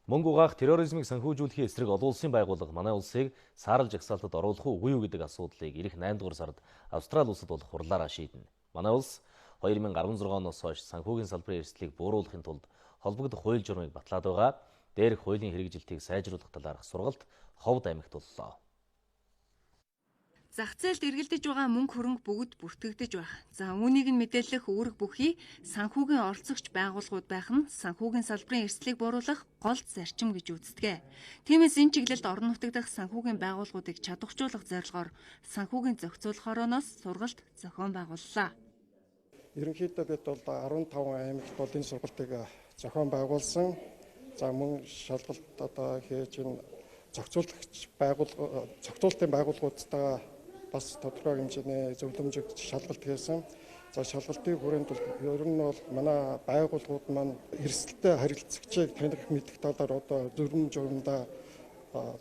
Мөнгө угаах, терроризмыг санхүүжүүлэхийн эсрэг олон улсын байгууллага манай улсыг саарал жагсаалтад оруулах уу, үгүй юу гэдэг асуудлыг ирэх 8 дугаар сард Австрали улсад болох хурлаараа шийднэ. Манай улс 2016 оноос хойш санхүүгийн салбарын эрсдлийг бууруулахын тулд холбогдох хууль журмыг батлаад байгаа. Дээрх хуулийн хэрэгжилтийг сайжруулах талаарх сургалт Ховд аймагт боллоо. Зах зээлд эргэлдэж байгаа мөнгө хөрөнгө бүгд бүртгэгдэж байх. За, үүнийг нь мэдээлэх үүрэг бүхий санхүүгийн оролцогч байгууллагууд байх нь санхүүгийн салбарын эрсдлийг бууруулах гол зарчим гэж үздэг. Тиймээс, энэ чиглэлд орон нутаг дахь санхүүгийн байгууллагуудыг чадваржуулах зорилгоор санхүүгийн зохицуулах хорооноос сургалт зохион байгууллаа. Ерөнхийдөө бид бол 15 аймагт бол энэ сургалтыг зохион байгуулсан. За, мөн шалгалт одоо хийж, энэ зохицуулагч байгууллага, зохицуултын байгууллагуудтайгаа бас тодорхой хэмжээний зөвлөмж өгч шалгалт хийсэн. За, шалгалтын хүрээнд бол ер нь бол манай байгууллагууд маань эрсдэлтэй харилцагчийг таних, мэдэх талаар одоо дүрэм журамдаа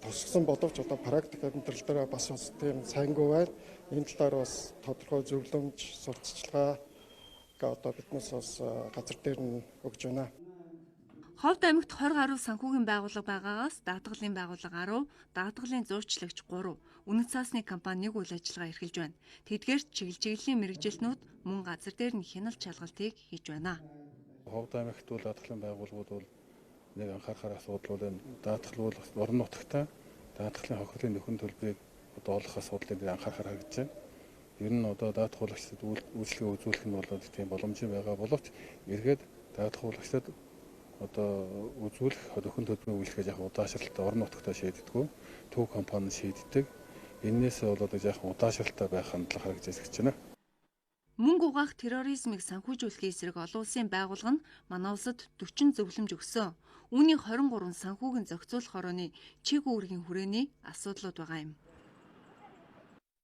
тусгасан боловч одоо практик амьдрал дээр бас тийм сайнгүй байна. Энэ талаар бас тодорхой зөвлөмж, сурталчилгаа одоо биднээс бас газар дээр нь өгч байна. Ховд аймагт 20 гаруй санхүүгийн байгууллага байгаагаас даатгалын байгууллага 10, даатгалын зуучлагч 3, үнэт цаасны компани 1 үйл ажиллагаа эрхэлж байна. Тэдгээр чиглэл чиглэлийн мэргэжилтнүүд мөн газар дээр нь хяналт шалгалтыг хийж байна. Ховд аймагт бол даатгалын байгууллагууд бол нэг анхаарахаар асуудал бол энэ даатгал бол орон нутагтаа даатгалын хохирлын нөхөн төлбөрийг одоо олох асуудлыг анхаарахаар харагдаж байна. Ер нь одоо даатгуулагчдад үйлчилгээ үзүүлэх нь бол тийм боломжтой байгаа боловч эргээд даатгуулагчдад одоо үзүүлэх нөхөн төлбөрийн үйлчилгээ яг удаашралтай орон нутагтаа шийддэггүй. Төв компани шийддэг. Энээс бол одоо жаахан удаашралтай байх хандлага харагдаж байна. Мөнгө угаах, терроризмыг санхүүжүүлэхийн эсрэг олон улсын байгууллага нь манай улсад 40 зөвлөмж өгсөн. Үүний 23 санхүүгийн зохицуулах хорооны чиг үүргийн хүрээний асуудлууд байгаа юм.